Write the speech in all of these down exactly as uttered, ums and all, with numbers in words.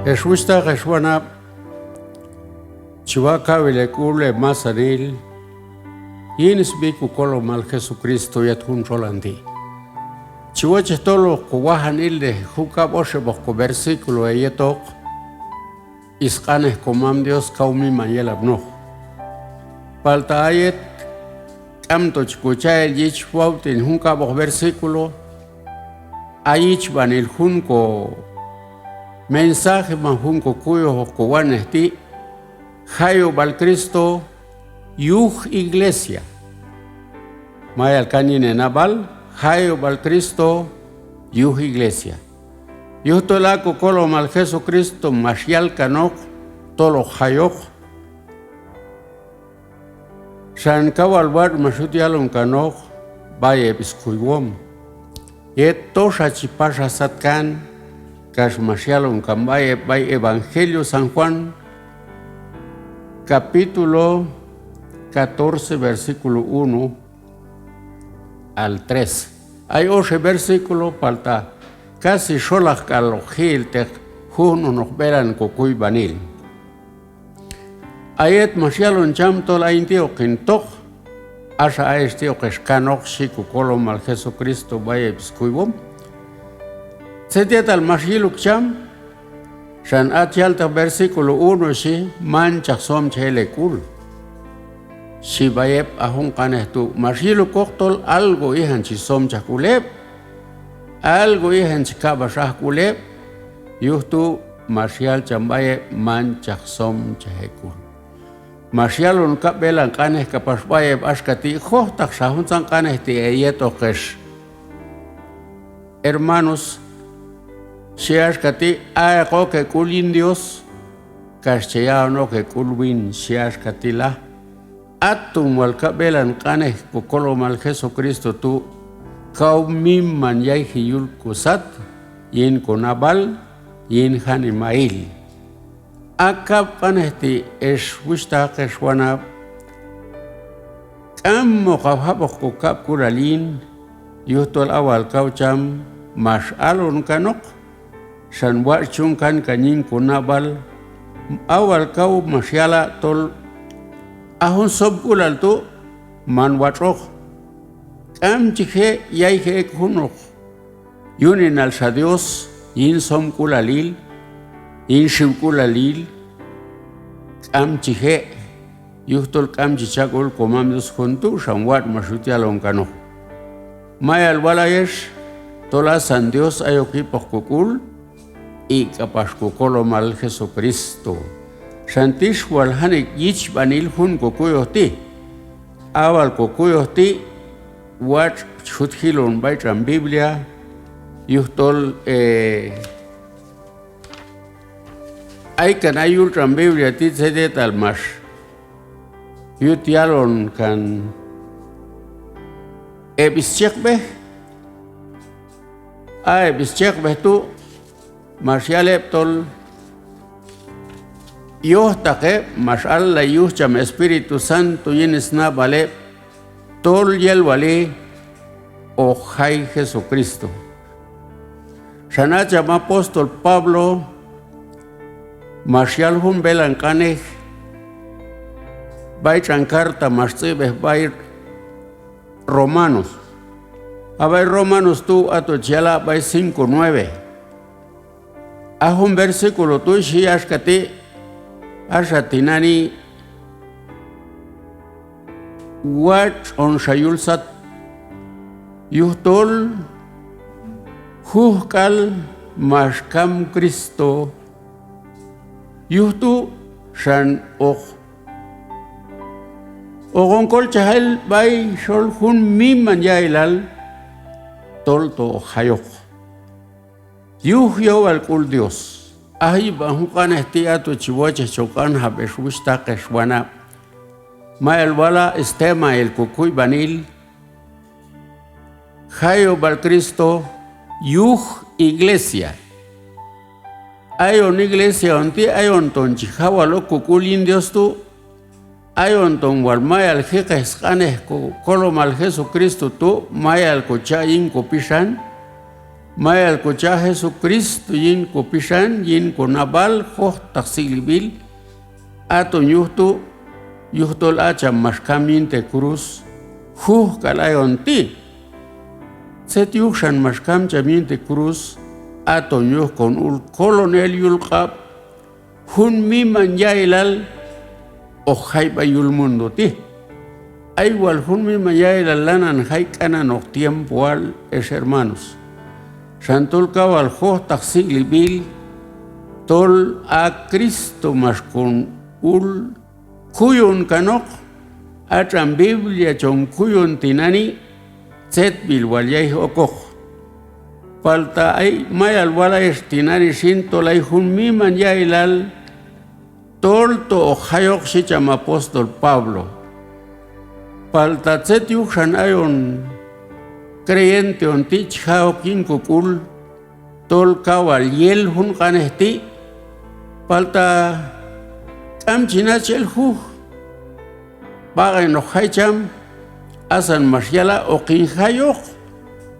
Ex wuxhtaq, ex wanab', chi waq' kawil hek'ul hemasanil yin sb'i kokolomal Jesucristo yet jun txolan ti'. Chi wochej tol hoq kowajan iltej jun kab' oxeb'oq ko versículo heyetoq, sq'anej komam Dios kaw miman yelapnoq. Palta a yet k'amto chi kocha el yich wawten jun k'ab'oq versículo, a yichb'anil jun ko mensaje ma jun kokuyoj hoq kowanej ti', jayub'al Cristo yuj iglesia. Mayal kan yin henab'al, jayub'al Cristo yuj iglesia. Yujtol a kokolomal Jesucristo max yal kanoq tol hoq jayoq. Xan kaw wal watx' max yut yalon kanoq b'ay heb' skuywom. Yet toxa chi pax aj satkan, kax max yalon kan b'ay heb' b'ay Evangelio San Juan, capítulo catorce, versículo uno al tres. Ay oxeb' versículo, palta casi xolaq k'al hoq ji'elteq jujunoq b'elan kokuyb'anil. A yet max yalon cham tol ayin ti' hoq hin toq, axa ayex ti' hoqex kanoq, xhi kokolomal Jesucristo b'ay heb' skuywom. Tzet yetal max yil ok cham, xan a chi yalteq versículo uno xhi, manchaq somchaj el hek'ul, xhi b'ay heb'. A jun q'anej tu' max yil okoq tol algo ijan chi somchaj k'ul heb', algo ijan chi kab'ax aj k'ul heb', yuj tu' max yal cham b'ay heb' manchaq somchaj hek'ul. Max yalon kab' b'elan q'anej k'apax b'ay heb' axka ti': Jojtaqxa juntzan q'anej ti' heyetoq ex hermanos, xhi axka ti': A'eq ok hek'ul yin Dios, kax che ya'on ok hek'ul win, xhi axka ti' la. Aton wal kab' b'elan q'anej kokolomal Jesucristo tu', kaw miman yayji yul kosat, yin konab'al, yin janimail. A kab' q'anej ti' ex wuxhtaq, ex wanab', k'am hoq jab'oq kokab'k'ulal yin, yujtol a wal kaw cham max alon kanoq, xan watx' chun kankan yin konab'al. A wal kaw max yala' tol a jun somk'ulal tu' man watx'oq. K'am chi je' yayji ek' junoq yuninalxa Dios yin somk'ulalil, yin xiwk'ulalil, k'am chi je', yujtol k'am chi cha' k'ul komam Dios jun tu', xan watx' max yut yalon kanoq. Mayal wal ayex tol asan Dios ayok yipoq kok'ul, i k'apax kokolomal Jesucristo. Xan tix wal janik' yichb'anil jun kokuyoj ti'. A wal kokuyoj ti' watx' chi jut jilon b'ay tx'an Biblia, yujtol, eh, ay kan ay yul tx'an Biblia ti' tzet yetal max yut yalon kan heb' schejb'ej. A heb' schejb'ej tu' max yal heb' tol yojtaq heb' max allay yuj cham Espíritu Santo yin snab'al heb' tol yel wali hoq jay Jesucristo. Xan a cham apóstol Pablo max yal jun b'elan q'anej b'ay tx'an carta max tz'ib'ej b'ay Romanos. A b'ay Romanos tu' ato chi yala' b'ay cinco nueve. A jun versículo tu' xhi axka ti': Axa tinani' watx' onxa yul sat, yujtol juj k'al max kam Cristo. Yuj tu' xan hoq, hoqon kolchaj el b'ay xol jun miman ya'ilal tolto hoq jayoq yuj yowal k'ul Dios. A yib'an jun q'anej ti' ato chi wochej chon q'anjab' ex wuxhtaq, ex wanab'. Mayal wala' stemail kokuyb'anil, jayub'al Cristo yuj iglesia. Ayon iglesia on ti', ayon ton chi jawal ok kok'ul yin Dios tu', ayon ton wal mayal jiqej sq'anej kokolomal Jesucristo tu', mayal kocha' yin kopixan, Mayal kocha' Jesucristo yin kopixan, yin konab'al, jojtaq sik'lib'il, aton yuj tu', yujtol a cham max kam yin te' cruz, juj k'al ayon ti'. Tzet yuj xan max kam cham yin te' cruz, aton yuj kon ul kolon el yul q'ab' jun miman ya'ilal hoq jay b'ay yul mundo ti'. Ay wal jun miman ya'ilal lanan jay q'ananoq tiempoal, ex hermanos. Xan tol kaw wal jojtaq sik'lib'il tol a Cristo max kon ul kuyon kanoq, a tx'an Biblia chon kuyon tinani' tzetb'il wal yayji okoq. Palta ay mayal wal ayex tinani' xin tol ay jun miman ya'ilal tolto hoq jayoq, xhi cham apóstol Pablo. Palta tzet yuj xan ayon creyente on ti' chi ja' ok yin kok'ul tol kaw wal yel jun q'anej ti', palta k'am chi nachaj el juj. B'aq'in hoq jay cham, asan max yala' hoqin jayoq,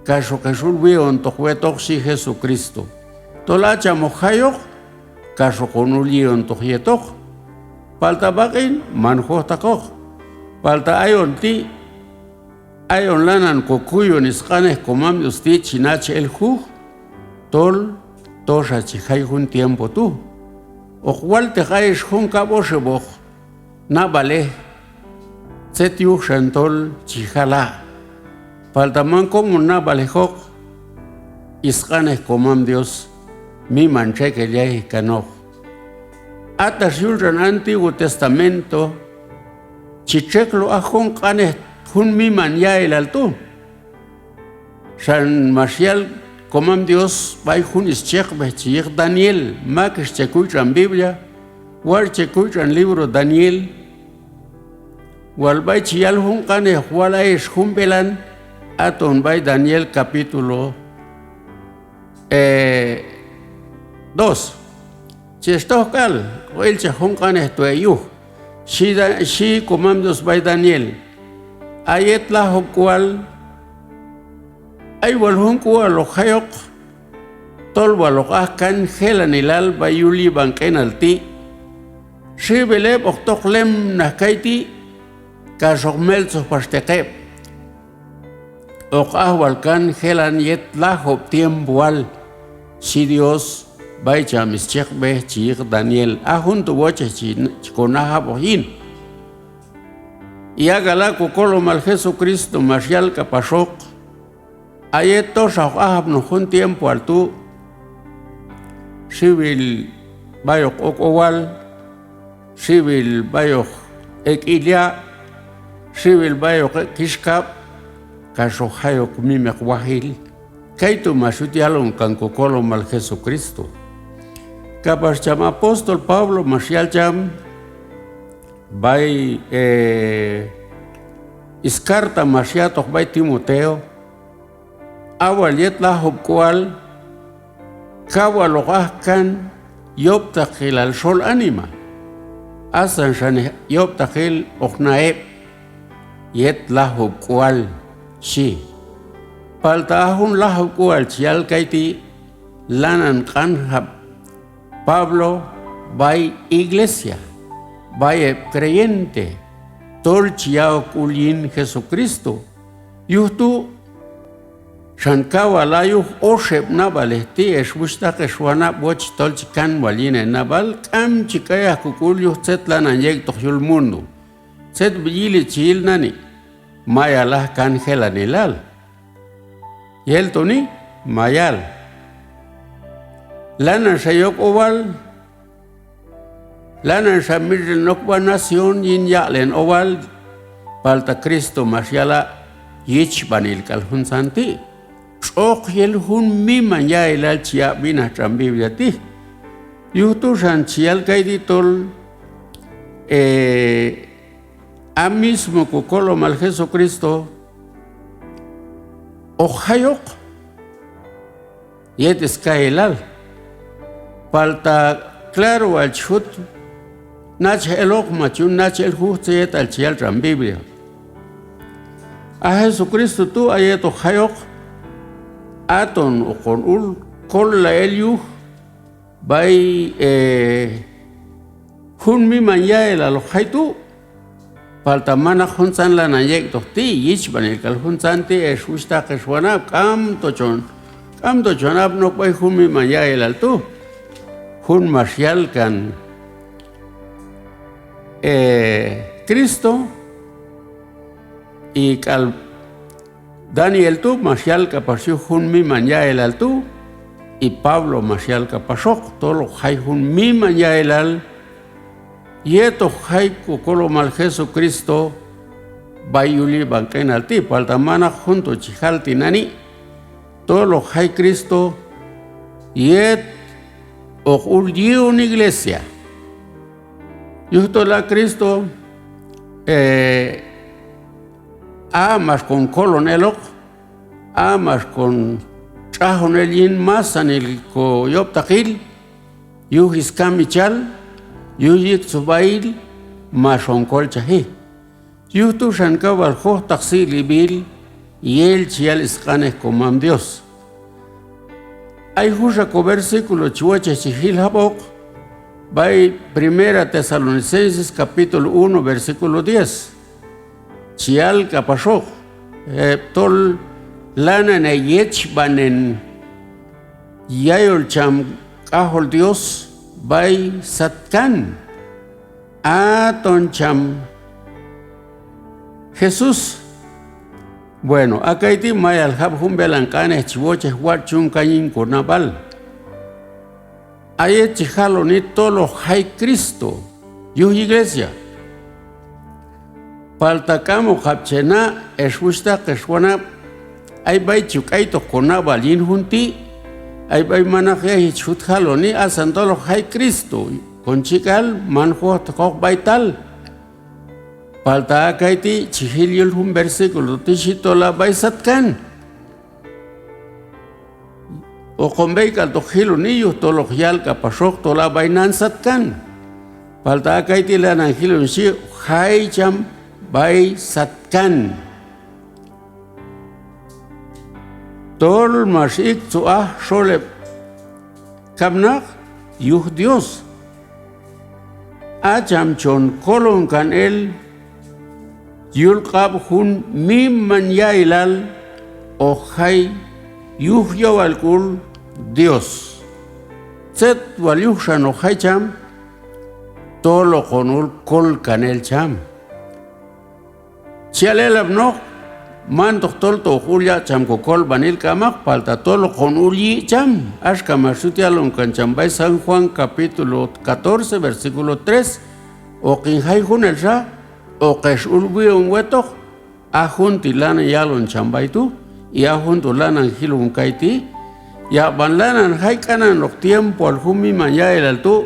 kax hoqex ul wi'ontoq wetoq, xhi Jesucristo. Tol a cham hoq jayoq, kax hoqon ul yi'ontoq yetoq. Palta b'aq'in man jojtaqoq. Palta ayon ti', ayon lanan kokuyon sq'anej Komam Dios ti' chi nachaj el juj, tol toxa chi jay jun tiempo tu'. Hoq walteq ayex jun kab' oxeb'oq nab'alej tzet yuj xan tol chi jala'. Palta man komon nab'alejoq sq'anej Komam Dios, miman txekel yayji kanoq. Atax yul tx'an Antiguo Testamento chi txekloj aj jun q'anej, jun miman ya'ilal tu'. Xan max yal Komam Dios b'ay jun schejb'ej chi yiq Daniel, mak ix che kuy tx'an Biblia, watx' che kuy tx'an libro Daniel, wal b'ay chi yal jun q'anej hoq wal ayex jun b'elan, aton b'ay Daniel capítulo, eh, dos. Chex toj k'al, hoq ilchaj jun q'anej tu' heyuj. Xhi Da-, xhi Komam Dios b'ay Daniel: A yet lajob' k'ual, ay wal jun k'ual hoq jayoq, tol wal hoq aj kan jelanilal b'ay yul yib'an q'inal ti'. Xiwil heb' hoq toq lemnaj kayti', kax hoq meltzoj paxteq heb'. Hoq aj wal kan jelan yet lajob' tiempoal, xhi Dios b'ay cham schejb'ej chi yiq Daniel. A jun tu' wochej chi, chi ko najab'oq yin. Y ak'ala' Kokolomal Jesucristo max yal k'apaxoq: A yet toxa hoq ajapnoq jun tiempoal tu', xiwil b'ay hoq ok owal, xiwil b'ay hoq ek' ilya', xiwil b'ay hoq ek' kixkab', kax hoq jayoq mimeq wajil. Kaytu' max yut yalon kan Kokolomal Jesucristo. K'apax cham apóstol Pablo max yal cham b'ay, eh, scarta max ya'toq b'ay Timoteo: A wal yet lajob' k'ual, kaw wal hoq aj kan yob'taqilal xol anima. Asan xanej yob'taqil hoq na' heb' yet lajob' k'ual, xhi. Palta a jun lajob' k'ual chi yal kayti', lanan q'anjab' Pablo b'ay iglesia, b'ay heb' creyente, tol chi ya'ok sk'ul yin Jesucristo. Yuj tu' xan kaw wal a yuj oxeb' nab'alej ti', ex wuxhtaq, ex wanab', wochej tol chi kan wal yin henab'al, k'am chi k'ay aj kok'ul yuj tzet lanan yek'toq yul mundo. Tzetb'il yili chi yil nani', mayal aj kan jelanilal. Yel toni, mayal. Lanan xa yok owal, lanan xa mitx'len ok sb'a nación yin yaq'len owal, palta Cristo max yala' yichb'anil k'al juntzan ti'. Tx'oq yel jun miman ya'ilal chi yaq' b'inaj tx'an Biblia ti'. Yuj tu' xan chi yal kayti' tol, eh, a mismo Kokolomal Jesucristo hoq jayoq yet skayelal. Palta claro wal chi jut nachaj eloq ma chi yun nachaj el juj tzet yetal chi yal tx'an Biblia. A Jesucristo tu' a yet hoq jayoq, Aton hoqon ul kollay el yuj b'ay, eh, jun miman ya'ilal hoq jay tu', palta manaq juntzan lanan yek'toq ti', yichb'anil k'al juntzan ti', ex wuxhtaq, ex wanab', k'amto chon, k'amto chon apni ok b'ay jun miman ya'ilal tu'. Jun max yal kan, eh, Cristo, y k'al Daniel tu' max yal k'apax yuj jun miman ya'ilal tu', y Pablo max yal k'apaxoq, tol hoq jay jun miman ya'ilal yet hoq jay kokolomal Jesucristo b'ay yul yib'an q'inal ti', palta manaq jun tu' chi jal tinani', tol hoq jay Cristo yet hoq ul yi'on iglesia. Yujtol a Cristo, eh, a max kon kolon eloq, a max kon tx'ajon el yin masanil koyob'taqil, yuj skamichal, yuj yiktzojb'ail, max on kolchaji. Yuj tu' xan kaw wal jojtaq sik'lib'il yel chi yal sq'anej komam Dios. Ay junxa ko versículo chi wochej chi jil jab'oq b'ay Primera Tesalonicenses capítulo uno, versículo diez. Chi yal k'apaxoq, heb' tol lanan heyechb'anen yayol cham k'ajol Dios b'ay satkan. Aton cham Jesús. Bueno, a kayti' mayal jab' jun b'elan q'anej chi wochej watx' ch'un kan yin konab'al. A yet chi jaloni tol hoq jay Cristo yuj yiglesia. Palta k'am hoqab' che na', ex wuxhtaq, ex wanab', ay b'ay chi k'aytoq konab'al yin jun ti', ay b'ay manaq yayji chi jut jaloni, asan tol hoq jay Cristo, kon chi k'al man jojtaqoq b'aytal. Palta a kayti' chi jil yul jun versículo ti' xhi tol a b'ay satkan. Hoqon b'eyk'altoq jiloni yujtol hoq yal k'apaxoq tol a b'ay nan satkan. Palta a kayti' lanan jilon xhi hoq jay cham b'ay satkan. Tol max iktzoj aj xol heb' kamnaq yuj Dios. A cham chon kolon kan el yul q'ab' jun miman ya'ilal hoq jay yuj yowal k'ul Dios. Tzet wal yuj xan hoq jay cham, tol hoqon ul kol kan el cham. Chi yal elapnoq, mantoq tolto hoq ul yaq' cham kokolb'anil, k'amaq, palta tol hoqon ul yi' cham. Axka max yut yalon kan cham b'ay San Juan capítulo catorce, versículo tres: Hoqin jay junelxa, hoqex ul wi'on wetoq. A jun ti' lanan yalon cham b'ay tu', y a jun tu' lanan jilon kayti', yaqb'an lanan jay q'ananoq tiempoal jun miman ya'ilal tu',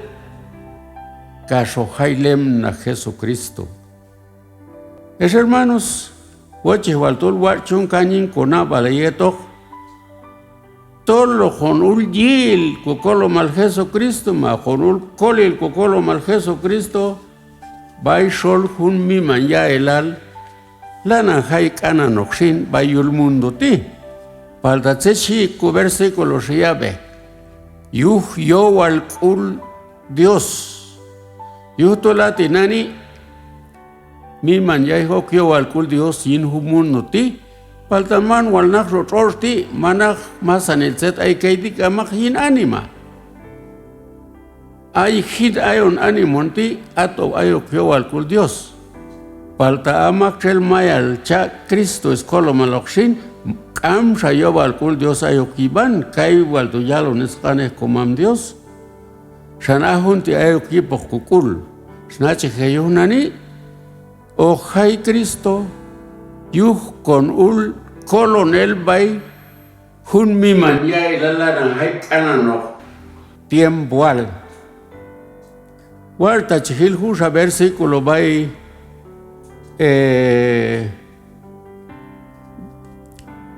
kax hoq jay lemnaq Jesucristo. Ex hermanos, wochej wal tol watx' ch'un kan yin konab'al heyetoq, tol hoqon ul yi'il kokolomal Jesucristo, ma hoqon ul kolil kokolomal Jesucristo b'ay xol jun miman ya'ilal lanan jay q'ananoq xin b'ay yul mundo ti'. Palta tzet xhi ko versículo xhi yab'e: Yuj yowal k'ul Dios. Yujtol a tinani' miman yayji ok yowal k'ul Dios yin jun mundo ti', palta man wal naqxoq tx'otx' ti', manaq masanil tzet ay kayti', k'amaq, yin anima. Ay jin ayon anima on ti', ato ayok yowal k'ul Dios. Palta a maktxel mayal cha' Cristo skolomaloq xin, k'amxa yowal k'ul Dios ayok yib'an, kay wal tu' yalon sq'anej komam Dios. Xan a jun ti' ayok yipoq kok'ul. Xnachej heyuj nani', hoq jay Cristo yuj kon ul kolon el b'ay jun miman ya'ilal lanan jay q'ananoq tiempoal. Watx' ta chi jil junxa versículo b'ay, eh,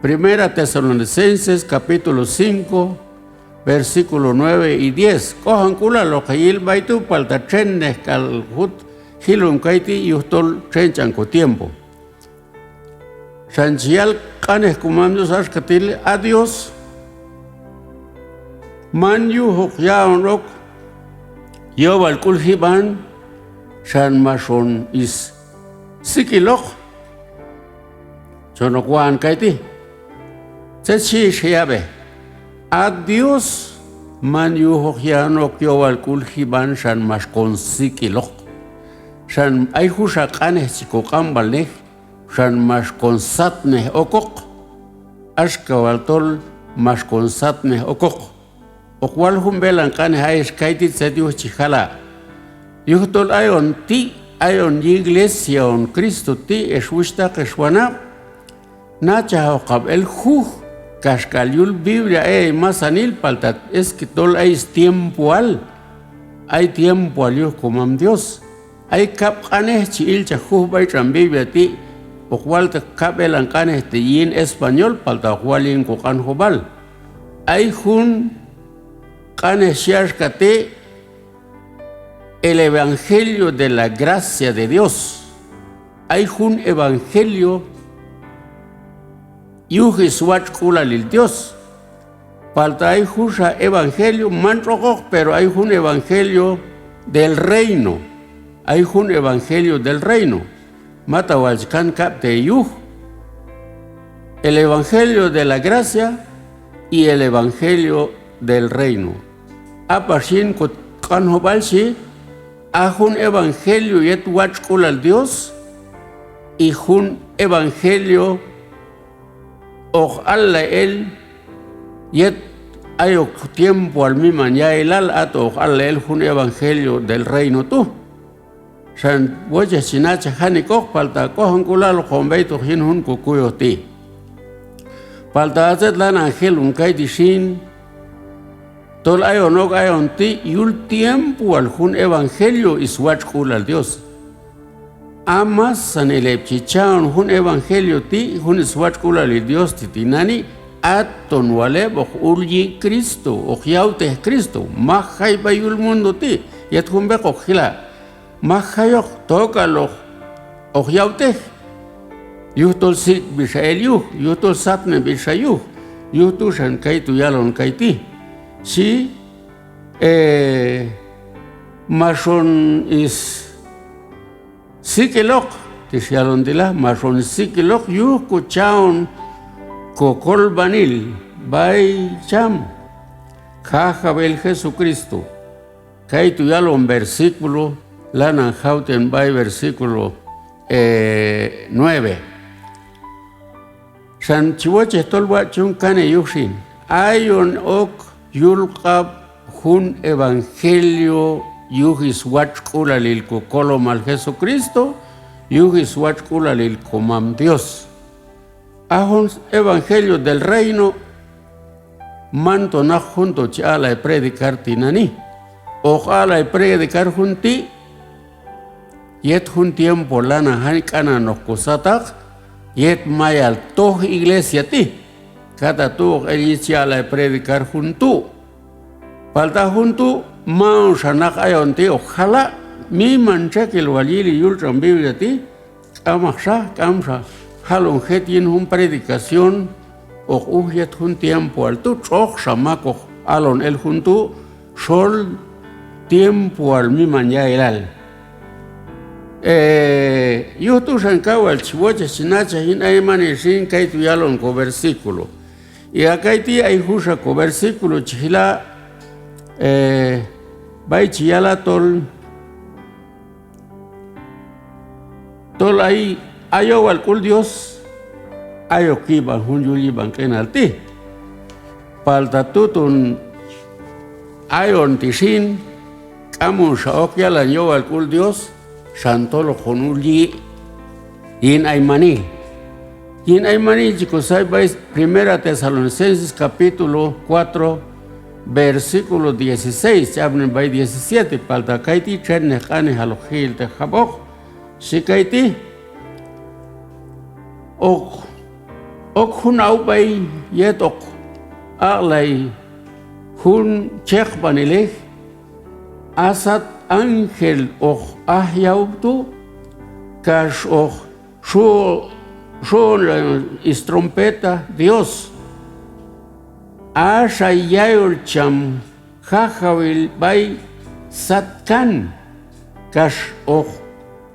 Primera Tesalonicenses capítulo cinco, versículo nueve y diez. K'ojank'ulal hoq heyil b'ay tu', palta txennej k'al jut jilon kayti' yujtol txen ch'an kotiempo. Xan chi yal q'anej komam Dios axka ti': A Dios man yujoq ya'on ok yowal k'ul jib'an, xan max on is sik'iloq. Chon ok wa'an kayti'. Tzet xhi ix jeyab'e. A Dios man yujoq ya'on ok yowal k'ul jib'an xan max kon sik'iloq. Xan ay junxa q'anej chi koq'anb'alnej, xan max kon satnej okoq. Axka wal tol max kon satnej okoq. Hoq wal jun b'elan q'anej ayex kayti' tzet yuj chi jala'. Yujtol ayon ti', ayon yiglesia on Cristo ti', ex wuxhtaq, ex wanab', nachajoqab' el juj kaxk'al yul Biblia ay masanil, palta es que tol ay stiempoal, ay tiempoal yuj komam Dios. Ay kab' q'anej chi ilchaj juj b'ay tx'an Biblia ti', hoq wal teq kab' b'elan q'anej ti' yin español, palta hoq wal yin koq'anjob'al. Ay jun q'anej xhi axka ti', el evangelio de la gracia de Dios. Ay jun evangelio yuj swatx'k'ulalil Dios. Palta ay junxa evangelio, man tx'oqoq, pero ay jun evangelio del reino. Ay jun evangelio del reino. Mata wal chi kan kab' te' yuj. El evangelio de la gracia y el evangelio del reino. A pax yin koq'anjob'al xhi, a jun evangelio yet watx'k'ulal Dios, y jun evangelio hoq allay el yet ayok tiempoal miman yailal, ato hoq allay el jun evangelio del reino tu'. Xan wochej chi nachaj janik'oq, palta k'ojank'ulal hoqon b'eytoq yin jun kokuyoj ti'. Palta a tzet lanan jelon kayti' xin, tol ayon ok ayon ti' yul tiempoal jun evangelio swatx'k'ulal Dios. A masanil heb' chi cha'on jun evangelio ti', jun swatx'k'ulalil Dios ti' tinani', aton wal heb' hoq ul yi' Cristo, hoq yawtej Cristo, maj jay b'ay yul mundo ti', yet jun b'eq hoq jila'. Maj jayoq, tok'al hoq, hoq yawtej. Yujtol sik'b'il xa el yuj, yujtol satneb'il xa yuj, yuj tu' xan kaytu' yalon kayti'. Xhi, eh, max on is sik'iloq, tix yalon ti' la, max on is sik'iloq yuj kocha'on kokolwanil b'ay cham Jajawil Jesucristo. Kaytu' yalon versículo, lanan jawten b'ay versículo, eh, nueve. Xan chi wochej tol watx' chi yun kaney yuj xin. Ayon ok yul q'ab' jun evangelio yuj swatx'k'ulalil kokolomal Jesucristo, yuj swatx'k'ulalil komam Dios. A jun evangelio del reino, manto naq jun tu' chi aq'lay predicar tinani'. Hoq aq'lay predicar jun ti' yet jun tiempo lanan jan k'ananoq kosataq, yet mayal toj iglesia ti'. Kata tu' hoq el yich yaq'lay predicar jun tu'. Palta jun tu' man xa naq ayon ti' hoq jala', miman txekel wal yili yul tx'an Biblia ti', k'amaqxa, k'amxa jalon jet yin jun predicación hoq uj yet jun tiempoal tu', tx'oqxa mak hoq alon el jun tu', xol tiempoal miman yailal. Eh, yuj tu' xan kaw wal chi wochej chi nachaj yin aymanil xin kaytu' yalon ko versículo. Y a kayti' ay junxa ko versículo chi jila', eh, b'ay chi yala tol tol ay, ay yowal k'ul Dios, ayok yib'an jun yul yib'an q'inal ti'. Palta tuton ayon ti' xin, k'am on xa ok yalan yowal k'ul Dios, xan tol hoqon ul yi' yin aymanil. Yin aymanil chi kosay b'ay Primera Tesalonicenses capítulo cuatro, versículo dieciséis, chi apni b'ay diecisiete, palta kayti' txennej q'anejal hoq ji'elteq jab'oq, xhi kayti'. Hoq, ok jun awb'ay yet hoq aq'lay jun cheqb'anilej, a sat ángel hoq aj yaw tu', kax hoq xu-, xu-, strompeta Dios. Axa yayol cham jajawil b'ay satkan, kax hoq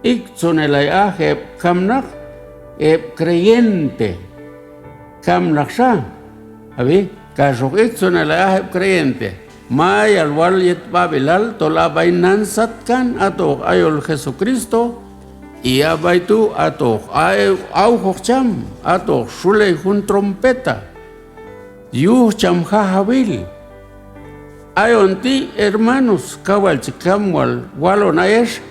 iktzonelay aj heb' kamnaq, heb' creyente. Kamnaqxa, ab'i, kax hoq iktzonelay aj heb' creyente. Mayal wal yet b'ab'elal tol a b'ay nan satkan, ato hoq ayol Jesucristo, y a b'ay tu', ato hoq ay-, awjoq cham, ato hoq xuley jun trompeta yuj cham jajawil. Ayon ti' hermanos, kaw wal chi kam wal walon ayex,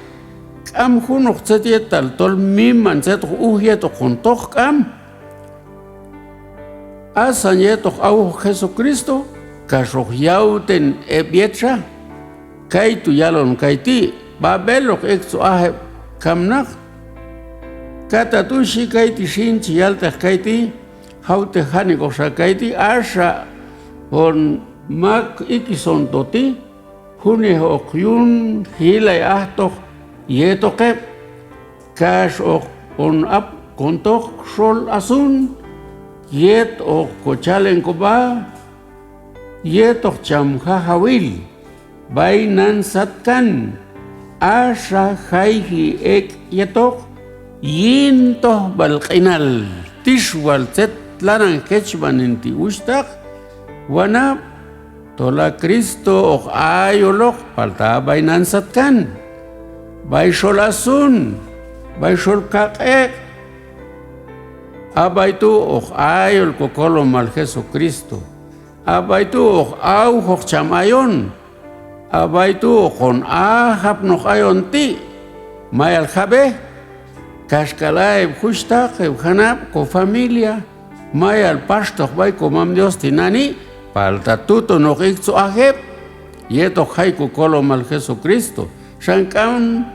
k'am junoq tzet yetal tol miman tzet hoq uj yet hoqon toj, k'am. Asan yet hoq awjoq Jesucristo, kax hoq yawten heb' yetxa. Kaytu' yalon kayti', b'ab'el hoq iktzo aj heb' kamnaq. Kata tu' xhi kayti' xin, chi yalteq kayti', jawtej janik'oqxa kayti', axa hon mak ikisonto ti', junnej hoq yun jilay ajtoq yetoq heb', kax hoq hon apkontoq xol asun, yet hoq kochalen kob'a yetoq cham jajawil b'ay nan satkan, axa jayji ek' yetoq yin tojb'al q'inal. Tix wal tzet lanan jechb'anen ti' wuxhtaq, wanab', tol a Cristo hoq ayoloq, palta a b'ay nan satkan, b'ay xol asun, b'ay xol kaq'eq', a b'ay tu' hoq ayol kokolomal Jesucristo. A b'ay tu' hoq awjoq cham ayon, a b'ay tu' hoqon aj apnoq ayon ti', mayal jab'ej, kaxk'al a heb' juxhtaq, heb' janab', kofamilia, mayal paxtoq b'ay komam Dios tinani', palta tuton hoq iktzo aj heb' yet hoq jay kokolomal Jesucristo. Xan k'am,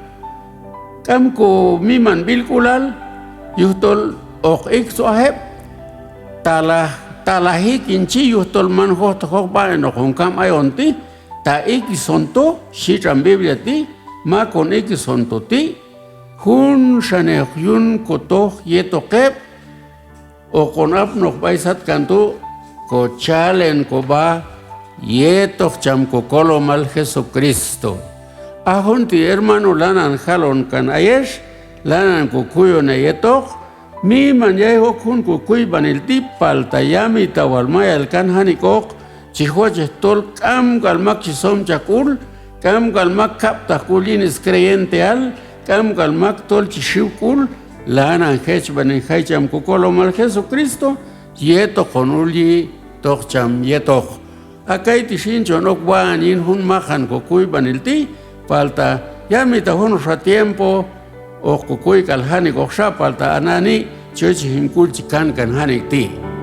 k'am komiman b'ilk'ulal yujtol hoq iktzo aj heb', talaj, talaj ikin chi, yujtol man jojtaq hoq b'aq'in hoqon kam ayon ti', ta ikisonto, xhi tx'an Biblia ti', mak hon ikisonto ti', junxanej hoq yun kotoj yetoq heb', hoqon apnoq b'ay satkan tu' kochalen kob'a yetoq cham kokolomal Jesucristo. A jun ti' hermano lanan jalon kan ayex, lanan kokuyon heyetoq, miman yay ok jun kokuyb'anil ti', palta yamita wal mayal kan janik'oq, chi jochej tol k'amk'al mak chi somchaj sk'ul, k'amk'al mak kab'taj sk'ul yin screyenteal, k'amk'al mak tol chi xiw sk'ul, lanan jechb'anen jay cham kokolomal Jesucristo yet hoqon ul yi'toq cham yetoq. A kayti' xin chon ok wahan yin jun maqan kokuyb'anil ti', palta yamita junoqxa tiempo hoq kokuy k'al janik'oqxa, palta a nani' chi yochej hin k'ul chi kankan janik' ti'.